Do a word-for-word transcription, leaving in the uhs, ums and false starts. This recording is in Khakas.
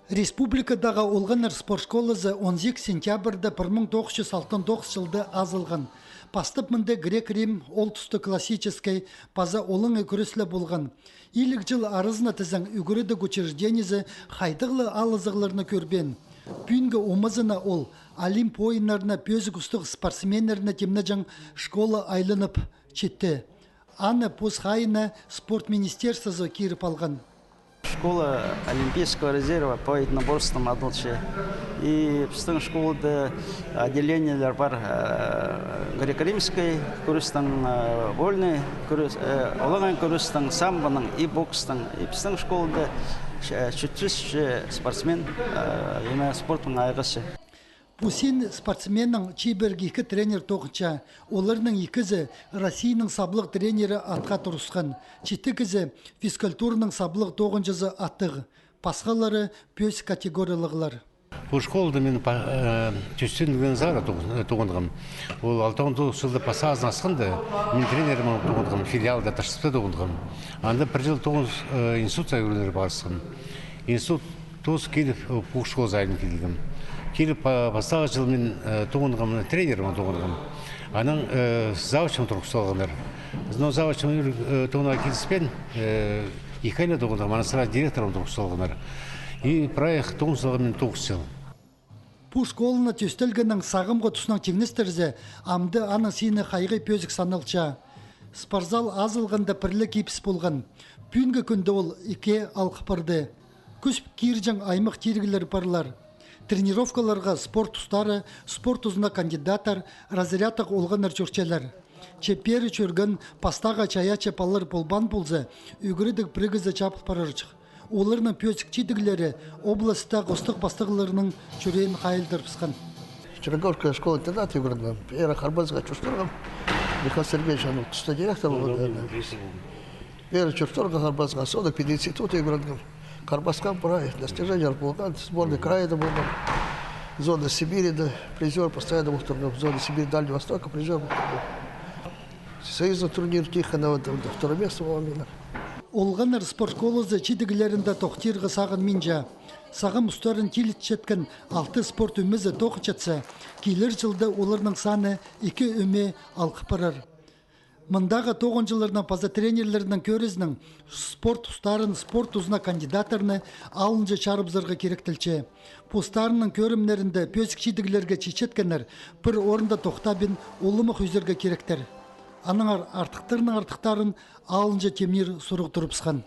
Республикадағы олғаннар спорт школазы он сигіс сентябрьда пір муң тоғыс чӱс алтон тоғыс чылда азылған. Пастап мында грек-рим, ол туста классическай, паза олаңай кӱреслер полған. Илиг чыл аразына тізең ӱгредіг учреждениезі хайдағ ла алызығларны кӧрбеен. Пӱӱнгі омазына ол Олимп ойыннарына пӧзік устығ спортсменнерні тимнеҷең школа айланып читті. Аны пос хайына спорт министерствозы киріп алған. Школа олимпийского резерва по единоборствам адалча. И пістің школада отделениелер пар, э, греко-римский кӱрестің, э, вольный кӱрес, э, олаңай кӱрестің, самбоның и бокстың. И пістің школада, э, читіс чӱс спортсмен, э, именно спортпаң айғасча. Пу син спортсменнің чибіргі ікі тренер тоғынча. Оларның ікізі Россияның саблығ тренері атха турысхан. Читі кізі физкультураның саблығ тоғынҷызы аттығ. Пасхалары пӧзік категориялығлар. Пу школада мин па-, э, тӧстенгеннең сари тоғын-, э, тоғынғам. Ол алтон тоғыс чылда пастағызын асханда, мин тренерім тоғынғам, филиалда Таштыпта тоғынғам. Анда пір чыл тоғыс, э, институтта ӱгренерге парысхам. Институт тоос киліп, э, пу школазар килгем. Киліп, па-, пастағы чыл мин, э, тоғынғам, тренерім тоғынғам. Анаң, э, завучым турғыс салғаннар. Но завучым, э, тоғынарға киліспеен, э, ікі ай ла тоғынғам, анаң сразу директорым турғыс салғаннар. И прай тоғын салғам мин тоғыс чыл. Пу школаны тӧстелгеннең сағамғы тустаң тиңнестірзе, амды аның сині хайығ пӧзік саналча. Спортзал азылғанда пір ле кибіс полған. Пӱӱнгі кӱнде ол ікі алғып парды. Кӱс кирҷең аймах тиріглер парлар. Тренировкаларға спорт устары, спорт тузына кандидаттар, разрядтығ олғаннар чӧрчелер. Че пеер чӧрген пастағы чайаачы палалар полбаан полза, ӱгредіг пірігізі чабыл парарҷых. Оларның пӧзік чидіглері областьта хостығ пастығларның чӱреен хайылдырыбысхан. Черниговская школа-интернат ӱгренгем. Пеер Харбазға чӧрчем. Михаил Сергеевич, аның туста директор полған. Пеер чӧрчем Харбазға, соонда пединститут ӱгренгем. Харбасха прай достижениелер полған, сборный края даа полған. Сборный Сибири даа призёр постоянно полтырғам, сборный Сибири, Дальний Восток призёр полтырғам. Союзный турнир Тихонова, там, второе место полған мин. Олғаннар спорт школазы чидіглерінде тохтирға сағынминча. Сағам устарын тилітчеткен алты спорт ӧмезі тоғынчатса, килер чылда оларның саны ікі ӧме алғып парар. Мындағы тоғынҷыларның паза тренерлернің кӧрізінең, спорт устарын, спорт тузына кандидаттарны алынҷа чарыбызарға киректелче. Постарының кӧрімнерінде пӧзік чидіглерге читчеткеннер пір орында тохтабин, улымах ӱзерге киректер. Аннаңар артыхтарның артыхтарын алынҷа тимнир сурығ турыбысхан.